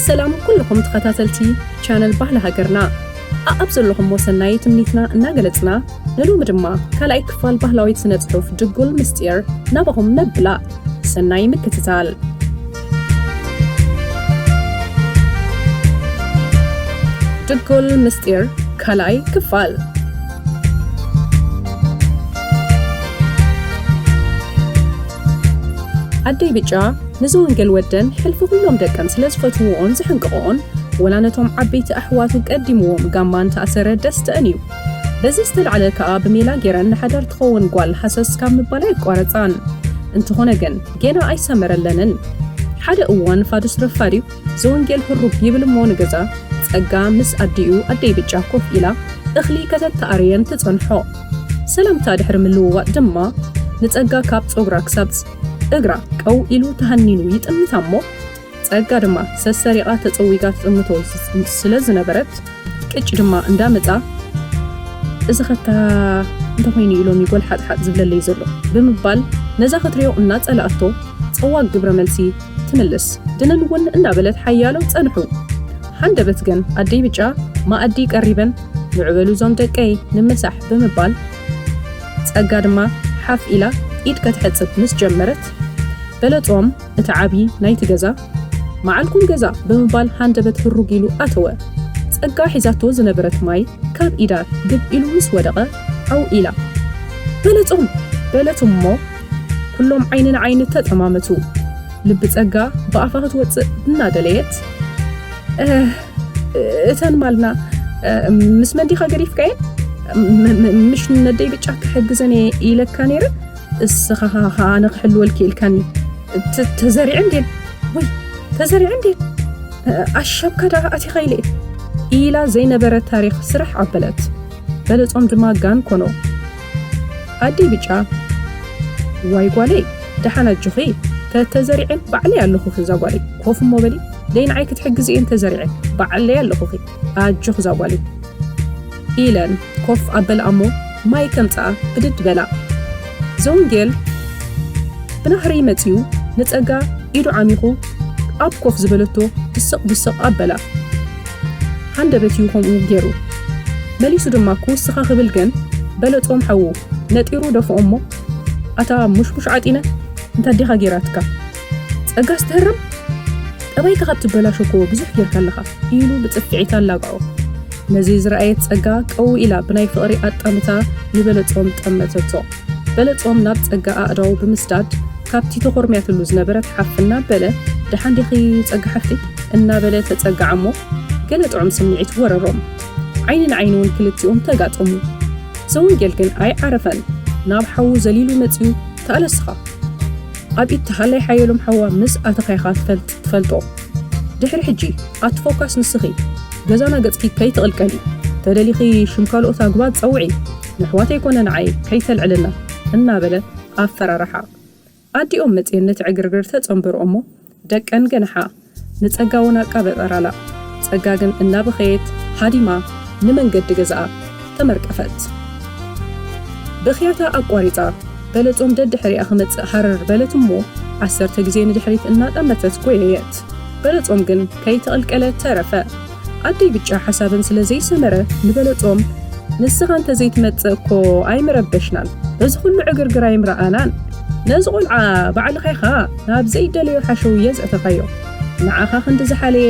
ሰላም ኩልኹም ተኸታተልቲ ቻነል ባህሊ ሃገርና፣ ኣኣብ ዘለኹሞ ሰናይ ትምኒትና እናገለጽና፣ ንሎሚ ድማ ካልኣይ ክፋል ባህላዊት ስነ ጽሑፍ ድጉል ምስጢር ናባኹም ነብላ። ሰናይ ምክትታል። ድጉል ምስጢር ካልኣይ ክፋል። ኣደይ ብጫ ንዘወንጌል ወደን ሕልፊ ኩሎም ደቀን ስለ ዝፈትውኦን ዝሕንቅቕኦን፣ ወላ ነቶም ዓበይቲ ኣሕዋቱ ቀዲምዎም ጋማ እንተኣሰረ ደስተአን እዩ። በዚ ዝተላዕለ ከኣ ብሜላ ጌረን ንሓዳር ትኸውን ጓል ሃሰስ ካብ ምባል ኣይቋረጻን። እንተኾነ ግን ጌና ኣይሰመረለንን። ሓደ እዋን ፋዱስ ረፋድ እዩ። ዘወንጌል ህሩግ ይብል እሞ ንገዛ ጸጋ ምስ ኣዲኡ ኣደይ ብጫ ኮፍ ኢላ እኽሊ ከተተኣርየን ትጸንሖ። ሰላምታ ድሕሪ ምልውዋጥ ድማ ንጸጋ ካብ ጸጉራ ክሳብ እግራ ቀው ኢሉ ተሃኒኑ ይጥምታ እሞ ጸጋ ድማ ሰሰሪቓ ተጸዊጋ ትጥምቶ ስለ ዝነበረት ቅጭ ድማ እንዳመጻ፣ "እዚ ኸታ እንተኾይኑ ኢሎም ይጎል ሓጥሓጥ ዝብለለይ ዘሎ?" ብምባል ነዛ ክትሪኦ እናጸላኣቶ ጸዋግ ግብረ መልሲ ትምልስ። ድንን እውን እናበለት ሓያሎ ጸንሑ። ሃንደበት ግን ኣደይ ብጫ መኣዲ ቀሪበን፣ "ንዑ በሉ እዞም ደቀይ ንምሳሕ" ብምባል ጸጋ ድማ ሓፍ ኢላ ኢድ ከትሕጽብ ምስ ጀመረት፣ በለጾም እቲ ዓቢ ናይቲ ገዛ፣ "መዓልኩም ገዛ" ብምባል ሃንደበት ህሩግ ኢሉ ኣተወ። ጸጋ ሒዛቶ ዝነበረት ማይ ካብ ኢዳ ግብ ኢሉ ምስ ወደቐ ዓው ኢላ፣ "በለጾም!" በለት እሞ ኩሎም ዓይኒ ንዓይኒ ተጠማመቱ። ልቢ ጸጋ ብኣፋ ክትወጽእ እናደለየት፣ "እ፣ እተን ማልና፣ እ፣ ምስ መን ዲኻ ገዲፍካየን? ም-፣ ም-፣ ምሽ ነደይ ብጫ ክሕግዘን እየ ኢለካ ነይረ፣ እስኻ ኸ-፣ ኸኣ ኣነ ክሕልወልኪ ኢልካኒ። ተ-፣ ተዘሪዐን ድየን? ወይ ተዘሪዐን ድየን? እ፣ ኣሻብካ ደኣ ኣቲኻ ኢለ እየ" ኢላ ዘይነበረ ታሪኽ ስራሕ ኣበለት። በለጾም ድማ ጋን ኮኖ። ኣደይ ብጫ፣ "ዋይ ጓለይ፣ ደሓን ኣጆኺ፣ ተ-፣ ተዘሪዐን ባዕለይ ኣለኹኺ እዛ ጓለይ። ኮፍ እሞ በሊ፣ ደይ ንዓይ ክትሕግዚ እየን ተዘሪዐን፣ ባዕለይ ኣለኹኺ፣ ኣጆኺ እዛ ጓለይ" ኢለን ኮፍ ኣበልኣ እሞ ማይ ከምጽኣ ብድድ በላ። ዘወንጌል ብናህሪ መጺኡ ንጸጋ ኢዱ ዓሚኹ ኣብ ኮፍ ዝበለቶ ብስቕ ብስቕ ኣበላ። ሃንደበት እዩ ከምኡ ገይሩ። መሊሱ ድማ ክውስኻ ክብል ግን በለጾም ሓዉ ነጢሩ ደፍኦ እሞ፣ "ኣታ ሙሽሙሽ ዓጢነ፣ እንታይ ዲኻ ገይራትካ? ጸጋ ዝተህረም ጠባይካ ካብ ትበላሾ እኮ ብዙሕ ጌርካ ኣለኻ" ኢሉ ብጽፍዒት ኣላግዖ። ነዚ ዝረኣየት ጸጋ ቀው ኢላ ብናይ ፍቕሪ ኣጣምታ ንበለጾም ጠመተቶ። በለጾም ናብ ጸጋ ኣእዳው ብምስዳድ ካብቲ ተኾርምያትሉ ዝነበረት ሓፍ እናበለ፣ "ደሓን ዲኺ ጸጋ ሓፍቲ?" እናበለ ተጸግዓ እሞ ገለ ጥዑም ስምዒት ወረሮም። ዓይኒ ንዓይኒ እውን ክልቲኦም ተጋጠሙ። ዘወንጌል ግን ኣይዓረፈን። ናብ ሓዉ ዘሊሉ መጺኡ፣ "ተኣለስኻ! ኣብ ኢድ ተሃላይ ሓየሎም ሓዋ ምስ ኣተኻ ኢኻ ትፈልጥ-፣ ትፈልጦ። ድሕሪ ሕጂ ኣትፎካስ ንስኺ ገዛና ገጽኪ ከይትቕልቀሊ። ተደሊኺ ሽም ካልኦት ኣጉባዝ ጸውዒ። ንኣሕዋተይ ኮነ ንዓይ ከይተልዕልና" እናበለ ኣፈራርሓ። ኣዲኦም መጺኤን ነቲ ዕግርግር ተጸንበርኦ እሞ ደቀን ገንሓ። ንጸጋ እውን ኣቃበጠራላ። ጸጋ ግን እናበኸየት ሃዲማ ንመንገዲ ገዛኣ ተመርቀፈት። ብኽያታ ኣቋሪጻ በለጾም ደድሕሪኣ ክመጽእ ሃረር በለት እሞ ዓሰርተ ግዜ ንድሕሪት እናጠመተት ጎየየት። በለጾም ግን ከይተቐልቀለ ተረፈ። ኣደይ ብጫ ሓሳበን ስለ ዘይሰመረ ንበለጾም፣ "ንስኻ እንተ ዘይትመጽእ እኮ ኣይምረበሽናን፣ በዚ ኩሉ ዕግርግር ኣይምረኣናን። ነዚ ቆልዓ ባዕልኻ ኢኻ ናብ ዘይደለዮ ሓሸውየ ዘእተኻዮ። ንዓኻ ክንዲ ዝሓለየ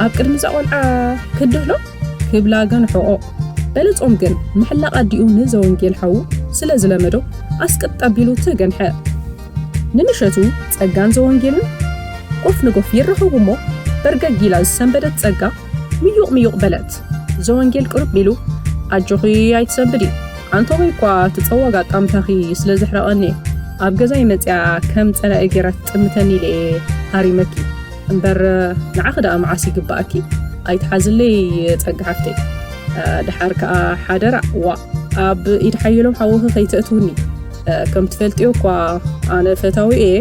ኣብ ቅድሚ እዛ ቆልዓ ክድህሎ?" ክብላ ገንሕኦ። በለጾም ግን ምሕላቕ ኣዲኡ ንዘወንጌል ሓዉ ስለ ዝለመዶ ኣስቅጥ ኣቢሉ ተገንሐ። ንምሸቱ ጸጋን ዘወንጌልን ጎፍ ንጎፍ ይራኸቡ እሞ በርገግ ኢላ ዝሰንበደት ጸጋ ምዩቕ ምዩቕ በለት። ዘወንጌል ቅርብ ኢሉ፣ "ኣጆኺ ኣይትሰንብዲ፣ ኣንተወይ እኳ እቲ ጸዋግ ኣጣምታኺ ስለ ዘሕረቐኒ ኣብ ገዛይ መጺኣ ከም ጸላኢ ገይራ ትጥምተኒ ኢለ እየ ሃሪመኪ። እምበር ንዓኺ ደኣ መዓስ ይግብኣኪ? ኣይትሓዝለይ ጸጋ ሓፍተይ። እ፣ ደሓር ከኣ ሓደራ፣ ዋእ፣ ኣብ ኢድ ሓየሎም ሓውኺ ከይተእትውኒ። እ፣ ከም ትፈልጥዮ እኳ ኣነ ፈታዊ እየ።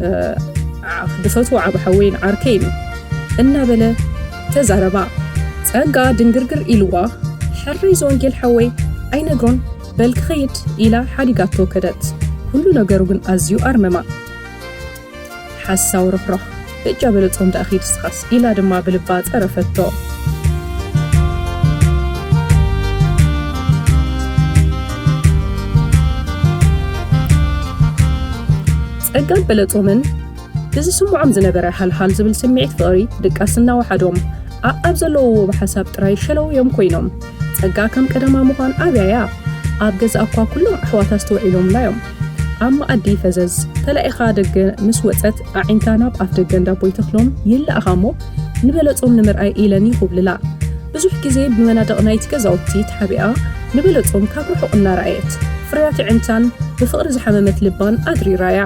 እ፣ ዓ-፣ ድፈትዎ ዓቢ ሓወይን ዓርከይን እዩ" እናበለ ተዛረባ። ጸጋ ድንግርግር ኢልዋ፣ "ሕራይ ዘወንጌል ሓወይ ኣይነግሮን፣ በል ክኸይድ" ኢላ ሓዲጋቶ ከደት። ኩሉ ነገሩ ግን ኣዝዩ ኣርመማ። ሓሳው ርኽራኽ። በጃ በለጾም ደኣ ኺድ እስኻስ፣ ኢላ ድማ ብልባ ጸረፈቶ። ጸጋን በለጾምን ብዝስምዖም ዝነበረ ሃልሃል ዝብል ስምዒት ፍቕሪ ድቃስ እናወሓዶም፣ ኣኣብ ዘለውዎ ብሓሳብ ጥራይ ሸለው እዮም ኮይኖም። ጸጋ ከም ቀደማ ምዃን ኣብያ እያ። ኣብ ገዛ እኳ ኩሎም ኣሕዋታ ኣስተውዒሎምላ እዮም። ኣብ መኣዲ ፈዘዝ ተላኢኻ ደገ ምስ ወጸት፣ ኣዒንታ ናብ ኣፍ ደገ እንዳቦይ ተኽሎም ይለኣኻ እሞ፣ ንበለጾም ንምርኣይ ኢለን ይኹብልላ። ብዙሕ ግዜ ብመናድቕ ናይቲ ገዛውቲ ተሓቢኣ ንበለጾም ካብ ርሑቕ እናረኣየት፣ ፍርያት ኣዒንታን ብፍቕሪ ዝሓመመት ልባን ኣድሪራ እያ።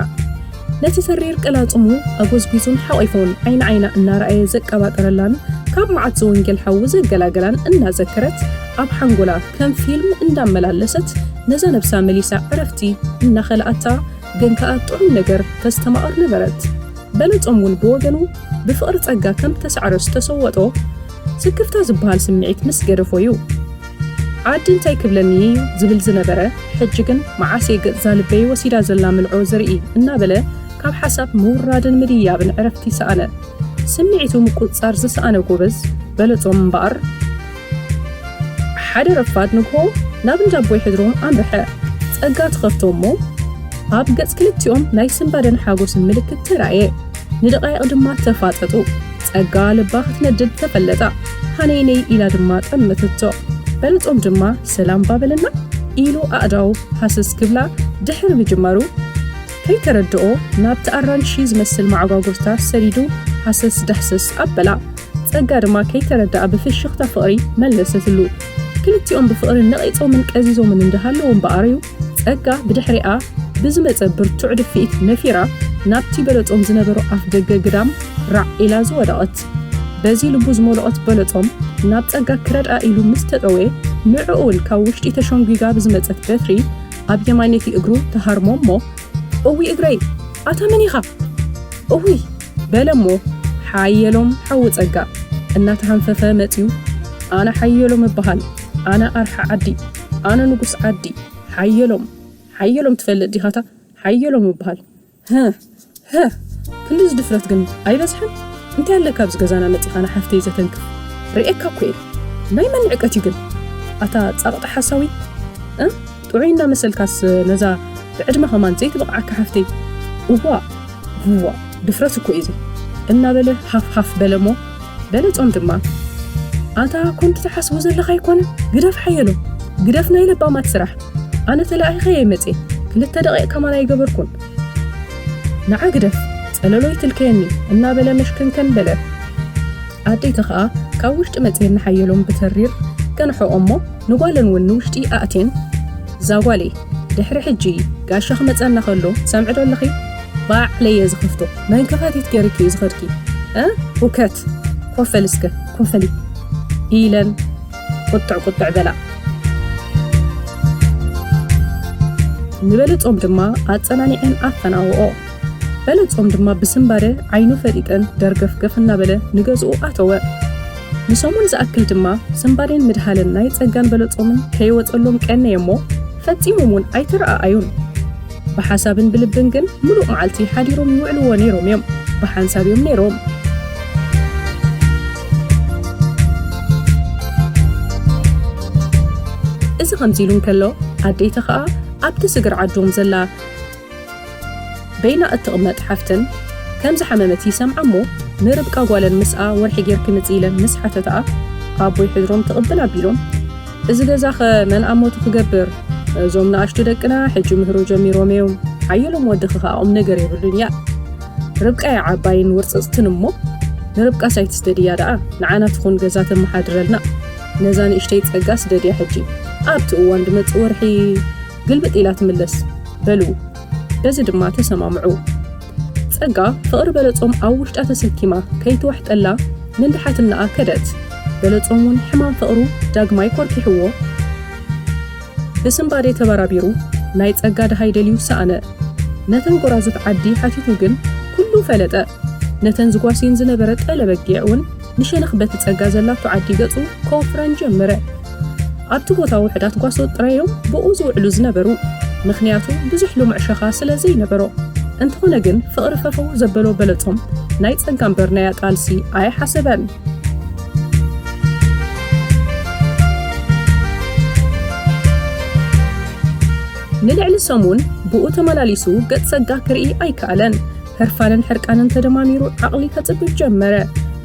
ነቲ ተሪር ቀላጽሙ ኣጎዝጒዙን ሓቒፉን ዓይኒ ዓይና እናረኣየ ዘቀባጠረላን ካብ መዓት ዘወንጌል ሓዉ ዘገላገላን እናዘከረት፣ ኣብ ሓንጎላ ከም ፊልም እንዳመላለሰት ነዛ ነብሳ መሊሳ ዕረፍቲ እናኸልኣታ፣ ግን ከኣ ጥዑም ነገር ተስተማቕር ነበረት። በለጾም እውን ብወገኑ ብፍቕሪ ጸጋ ከም ተሳዕረ ዝተሰወጦ ስክፍታ ዝበሃል ስምዒት ምስ ገደፎ እዩ። ዓዲ እንታይ ክብለኒ እዩ ዝብል ዝነበረ፣ ሕጂ ግን መዓስ እየ ገጽ እዛ ልበይ ወሲዳ ዘላ ምልዖ ዝርኢ እናበለ ካብ ሓሳብ ምውራድን ምድያብን ዕረፍቲ ሰኣነ። ስምዒቱ ምቁጽጻር ዝሰኣነ ጎበዝ በለጾም እምበኣር፣ ሓደ ረፋድ ንግሆ ናብ እንዳ ኣቦይ ሕድሮም ኣምርሐ። ጸጋ ትኸፍቶ እሞ፣ ኣብ ገጽ ክልቲኦም ናይ ስንባደን ሓጎስን ምልክት ተራእየ። ንደቓይቕ ድማ ተፋጠጡ። ጸጋ ልባ ክትነድድ ተፈለጣ። ሃነይነይ ኢላ ድማ ጠመተቶ። በለጾም ድማ ሰላም ባበለና ኢሉ ኣእዳው ሃሰስ ክብላ ድሕሪ ምጅማሩ፣ ከይተረድኦ ናብቲ ኣራንሺ ዝመስል መዓጓጉርታ ሰዲዱ ሃሰስ ዳህሰስ ኣበላ። ጸጋ ድማ ከይተረድኣ ብፍሽኽታ ፍቕሪ መለሰትሉ። ክልቲኦም ብፍቕሪ ነቒጾምን ቀዚዞምን እንዳሃለዉ እምበኣር እዩ፣ ጸጋ ብድሕሪኣ ብዝመጸ ብርቱዕ ድፍኢት ነፊራ ናብቲ በለጾም ዝነበሮ ኣፍ ደገ ግዳም ራዕ ኢላ ዝወደቐት። በዚ ልቡ ዝመልኦት በለጾም ናብ ጸጋ ክረድኣ ኢሉ ምስ ተጠወየ፣ ንዕኡ እውን ካብ ውሽጢ ተሸንጒጋ ብዝመጸት በትሪ ኣብ የማነይቲ እግሩ ተሃርሞ እሞ፣ "እውይ እግረይ፣ ኣታ መን ኢኻ? እውይ!" በለ እሞ፣ ሓየሎም ሓዊ ጸጋ እናተሃንፈፈ መጺኡ፣ "ኣነ ሓየሎም እበሃል፣ ኣነ ኣርሓ ዓዲ፣ ኣነ ንጉስ ዓዲ፣ ሓየሎም፣ ሓየሎም ትፈልጥ ዲኻታ? ሓየሎም እበሃል። ህ፣ ህ፣ ክንድዚ ድፍረት ግን ኣይበዝሐን? እንታይ ኣለካ ኣብዚ ገዛና መጺኻ ንሓፍተይ ዘተንክፍ? ርእየካ እኮ እየ። ናይ መን ንዕቀት እዩ ግን? ኣታ ጻቕጢ ሓሳዊ? እ? ጥዑይ እናመሰልካስ ነዛ ብዕድመ ከማን ዘይትብቕዓካ ሓፍተይ? እዋ፣ እዋ፣ ድፍረት እኮ እዩ እዚ!" እናበለ ሃፍ ሃፍ በለ እሞ፣ በለጾም ድማ፣ "ኣታ ኮንቱ ትሓስቦ ዘለኻ ኣይኮነ? ግደፍ ሓየሎም፣ ግደፍ ናይ ለባማት ስራሕ። ኣነ ተላኢኸ እየ መጽየ፣ ክልተ ደቂቕ ከማን ኣይገበርኩን። ንዓ ግደፍ፣ ጸለሎ ይትልከየኒ!" እናበለ መሽከንከን በለ። ኣደይተ ኸኣ ካብ ውሽጢ መጽየን ንሓየሎም ብተሪር ገንሖኦ እሞ፣ ንጓለን እውን ንውሽጢ ኣእትየን፣ "እዛ ጓለይ፣ ድሕሪ ሕጂ ጋሻ ክመጸና ከሎ ትሰምዒ ዶ ኣለኺ? ባዕለይ እየ ዝኸፍቶ። መን ከፋቲት ገይርኪ እዩ ዝኸድኪ? እ? ሁከት! ኮፈሊ እስከ፣ ኮፈሊ!" ኢለን ቁጥዕ ቁጥዕ በላ። ንበለጾም ድማ ኣጸናኒዐን ኣፈናውኦ። በለጾም ድማ ብስንባደ ዓይኑ ፈጢጠን ደርገፍገፍ እናበለ ንገዝኡ ኣተወ። ንሰሙን ዝኣክል ድማ ስንባዴን ምድሃልን ናይ ጸጋን በለጾምን ከይወጸሎም ቀነየ እሞ፣ ፈጺሞም እውን ኣይተረኣኣዩን። ብሓሳብን ብልብን ግን ምሉእ መዓልቲ ሓዲሮም ይውዕልዎ ነይሮም እዮም። ብሓንሳብ እዮም ነይሮም። እዚ ከምዚ ኢሉ እንከሎ፣ ኣደይተ ኸኣ ኣብቲ ስግር ዓዶም ዘላ በይና እትቕመጥ ሓፍተን ከም ዝሓመመት ይሰምዓ እሞ፣ ንርብቃ ጓለን ምስኣ ወርሒ ጌርኪ ምጺ ኢለን ምስ ሓተትኣ፣ ኣቦይ ሕድሮም ትቕብል ኣቢሎም፣ "እዚ ገዛኸ መን ኣሞቱ ክገብር? እዞም ንኣሽቱ ደቅና ሕጂ ምህሮ ጀሚሮም እዮም። ሓየሎም ወድኺ ኸኣ ቁም ነገር የብሉን እያ። ርብቃ እያ ዓባይን ውርጽጽትን እሞ፣ ንርብቃስ ኣይትስደድያ ደኣ፣ ንዓና ትኹን ገዛ ተመሓድረልና። ነዛ ንእሽተይ ጸጋ ስደድያ ሕጂ። ኣብቲ እዋን ድመጽእ ወርሒ ግልብጥ ኢላ ትምለስ" በሉ። በዚ ድማ ተሰማምዑ። ጸጋ ፍቕሪ በለጾም ኣብ ውሽጣ ተሰኪማ ከይትዋሕጠላ ንንድሓትናኣ ከደት። በለጾም እውን ሕማም ፍቕሩ ዳግማይ ኮርኪሕዎ፣ ብስንባዴ ተበራቢሩ ናይ ጸጋ ደሃይ ደልዩ ሰኣነ። ነተን ጎራዙት ዓዲ ሓቲቱ ግን ኩሉ ፈለጠ። ነተን ዝጓስየን ዝነበረ ጠለ በጊዕ እውን ንሸነኽ በቲ ጸጋ ዘላቶ ዓዲ ገጹ ከወፍረን ጀመረ። ኣብቲ ቦታ ውሑዳት ጓሶት ጥራይ እዮም ብኡ ዝውዕሉ ዝነበሩ፣ ምኽንያቱ ብዙሕ ልሙዕ ሸኻ ስለ ዘይነበሮ። እንተኾነ ግን ፍቕሪ ፈፈው ዘበሎ በለጾም ናይ ጸጋ እምበር ናይ ኣጣልሲ ኣይሓሰበን። ንልዕሊ ሰሙን ብኡ ተመላሊሱ ገጽ ጸጋ ክርኢ ኣይከኣለን። ህርፋንን ሕርቃንን ተደማሚሩ ዓቕሊ ከጽብብ ጀመረ።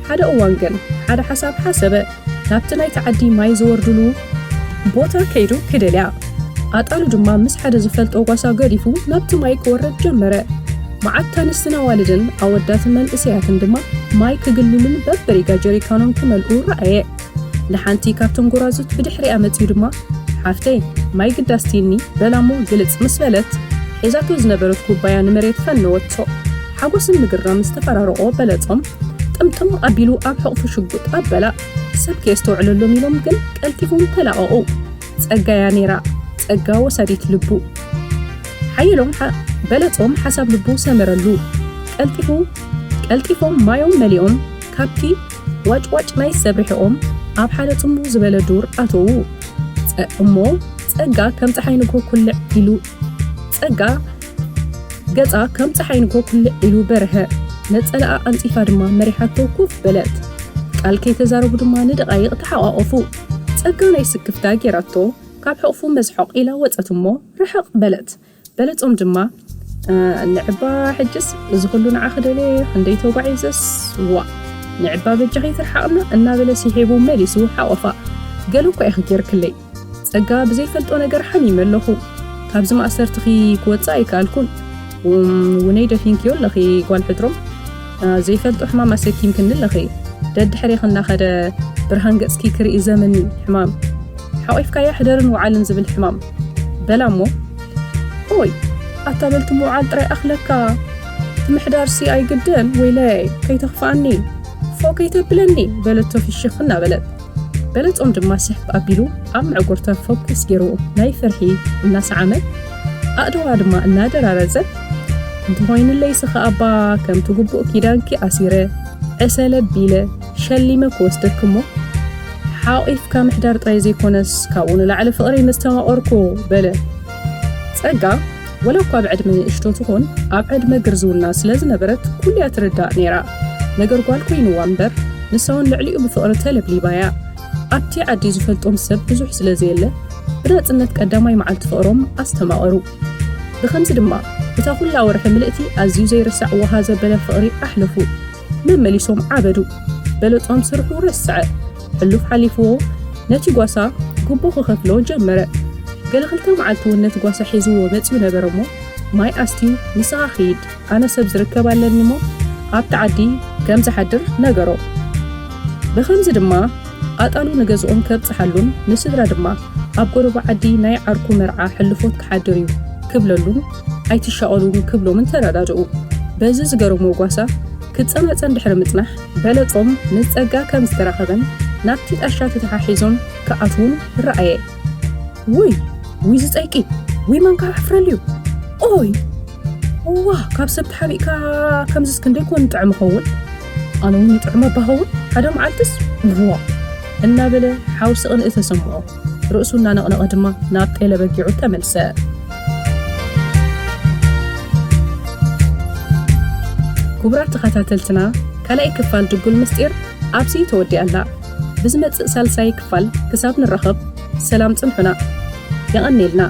ሓደ እዋን ግን ሓደ ሓሳብ ሓሰበ። ናብቲ ናይቲ ዓዲ ማይ ዝወርድሉ ቦታ ከይዱ ክደልያ። ኣጣሉ ድማ ምስ ሓደ ዝፈልጦ ጓሳ ገዲፉ ናብቲ ማይ ክወርድ ጀመረ። መዓት ኣንስትን ኣዋልድን ኣወዳትን መንእሰያትን ድማ ማይ ክግልሉን በብሪጋ ጀሪካኖም ክመልኡ ረኣየ። ንሓንቲ ካብቶም ጎራዙት ብድሕሪኣ መጺኡ ድማ፣ "ሓፍተይ፣ ማይ ግዳስቲኒ" በላሞ ግልጽ ምስ በለት፣ ሒዛቶ ዝነበረት ኩባያ ንመሬት ፈነወቶ። ሓጎስን ምግርራም ዝተፈራረቖ በለጾም ጥምጥም ኣቢሉ ኣብ ሕቑፉ ሽጉጥ ኣበላ። ሰብ ከየስተውዕለሎም ኢሎም ግን ቀልጢፎም ተላቐቑ። ጸጋያ ነይራ፣ ጸጋ ወሳዲት ልቡ። ሓየሎም ሓ-፣ በለጾም ሓሳብ ልቡ ሰመረሉ። ቀልጢፉ፣ ቀልጢፎም ማዮም መሊኦም ካብቲ ዋጭዋጭ ናይ ሰብ ርሒቖም ኣብ ሓደ ጽምው ዝበለ ዱር ኣተዉ። ጸ-፣ እሞ ጸጋ ከም ጸሓይ ንግሆ ኩልዕ ኢሉ፣ ጸጋ ገጻ ከም ጸሓይ ንግሆ ኩልዕ ኢሉ በርሀ። ነጸላኣ ኣንጺፋ ድማ መሪሓቶ ኮፍ በለት። ቃል ከይተዛረቡ ድማ ንደቓይቕ ተሓቋቖፉ። ጸጋ ናይ ስክፍታ ጌራቶ ካብ ሕቑፉ መስሖቕ ኢላ ወጸት እሞ ርሕቕ በለት። በለጾም ድማ፣ "እ፣ ንዕባ ሕጅስ እዚ ኩሉ ንዓኺ ደልየ ክንደይ ተጓዒዘስ፣ ዋ፣ ንዕባ በጃኺ ትርሓቕና" እናበለ ስሒቡ መሊሱ ሓቖፋ። "ገለ እኳ ኢኺ ጌርክለይ። ጸጋ ብዘይፈልጦ ነገር ሓሚመ ኣለኹ። ካብዚ ማእሰርትኺ ክወጽእ ኣይከኣልኩን። ው-፣ ውነይ ደፊንክዮ ኣለኺ ጓል ሕድሮም። እ፣ ዘይፈልጦ ሕማም ኣሰኪምክኒ ኣለኺ። ደድሕሬኺ እናኸደ ብርሃን ገጽኪ ክርኢ ዘመኒ ሕማም። ሓቒፍካያ ሕደርን ወዓልን ዝብል ሕማም" በላ እሞ፣ "ኦይ፣ ኣታ በልቲ ምውዓል ጥራይ ኣኽለካ፣ እቲ ምሕዳርሲ ኣይግድን፣ ወይለይ፣ ከይተኽፍኣኒ፣ ፎእ ከይተብለኒ" በለቶ ፍሽኽ እናበለት። በለጾም ድማ ስሕብ ኣቢሉ ኣብ መዕጎርታ ፎከስ ገይሩ ናይ ፍርሒ እናሰዓመ፣ ኣእደዋ ድማ እናደራረዘ፣ "እንተኾይኑለይስ ኸኣባ ከምቲ ግቡእ ኪዳንኪ ኣሲረ፣ ዕሰለ ቢለ፣ ሸሊመ ክወስደኪ እሞ፣ ሓቒፍካ ምሕዳር ጥራይ ዘይኮነስ ካብኡ ንላዕሊ ፍቕሪ መስተማቐርኩ" በለ። ጸጋ ወላ እኳ ብዕድመ ንእሽቶ ትኹን፣ ኣብ ዕድመ ግርዝውና ስለ ዝነበረት ኩሉ'ያ ትርዳእ ነይራ። ነገር ጓል ኮይንዋ እምበር፣ ንሳውን ልዕሊኡ ብፍቕሪ ተለብሊባ'ያ። ኣብቲ ዓዲ ዝፈልጦም ሰብ ብዙሕ ስለ ዘየለ፣ ብናጽነት ቀዳማይ መዓልቲ ፍቕሮም ኣስተማቐሩ። ብኸምዚ ድማ፣ እታ ኩላ ወርሒ ምልእቲ ኣዝዩ ዘይርሳዕ ወሃ ዘበለ ፍቕሪ ኣሕለፉ። መመሊሶም ዓበዱ። በለጾም ስርሑ ረስዐ። ሕሉፍ ሓሊፍዎ፣ ነቲ ጓሳ ጉቦ ክኸፍሎ ጀመረ። ገለ ክልተ መዓልቲ እውን ነቲ ጓሳ ሒዝዎ መጺኡ ነበረ እሞ፣ ማይ ኣስትዩ፣ "ንስኻ ኺድ፣ ኣነ ሰብ ዝርከብ ኣለኒ እሞ፣ ኣብቲ ዓዲ ከም ዝሓድር ነገሮ።" ብኸምዚ ድማ፣ ኣጣሉ ንገዝኦም ከብጽሓሉን ንስድራ ድማ ኣብ ጎደቦ ዓዲ ናይ ዓርኩ መርዓ ሕልፎት ክሓድር እዩ ክብለሉን ኣይትሻቐሉን ክብሎምን ተረዳድኡ። በዚ ዝገረሞ ጓሳ ክጸናጸን ድሕሪ ምጽናሕ፣ በለጾም ምስ ጸጋ ከም ዝተራኸበን ናብቲ ጣሻ ተተሓሒዞም ክኣትዉን ረኣየ። "ውይ፣ ውይ ዝጸይቂ፣ ውይ መንካ ኣሕፍረልዩ፣ ኦይ፣ ዋ፣ ካብ ሰብ ተሓቢእካ ከምዚስ ክንደይ ኮን ጥዕም ኸውን? ኣነ እውን ይጥዕም ኣባ ኸውን ሓደ መዓልትስ፣ ዋ" እናበለ ሓውሲ ቅንኢ ተሰምዖ። ርእሱ እናነቕነቐ ድማ ናብ ጤለ በጊዑ ተመልሰ። ክቡራት ተኸታተልትና፣ ካልኣይ ክፋል ድጉል ምስጢር ኣብዚ ተወዲኣ ኣላ። ብዝመጽእ ሳልሳይ ክፋል ክሳብ ንራኸብ፣ ሰላም ጽንሑና። የቐኔልና።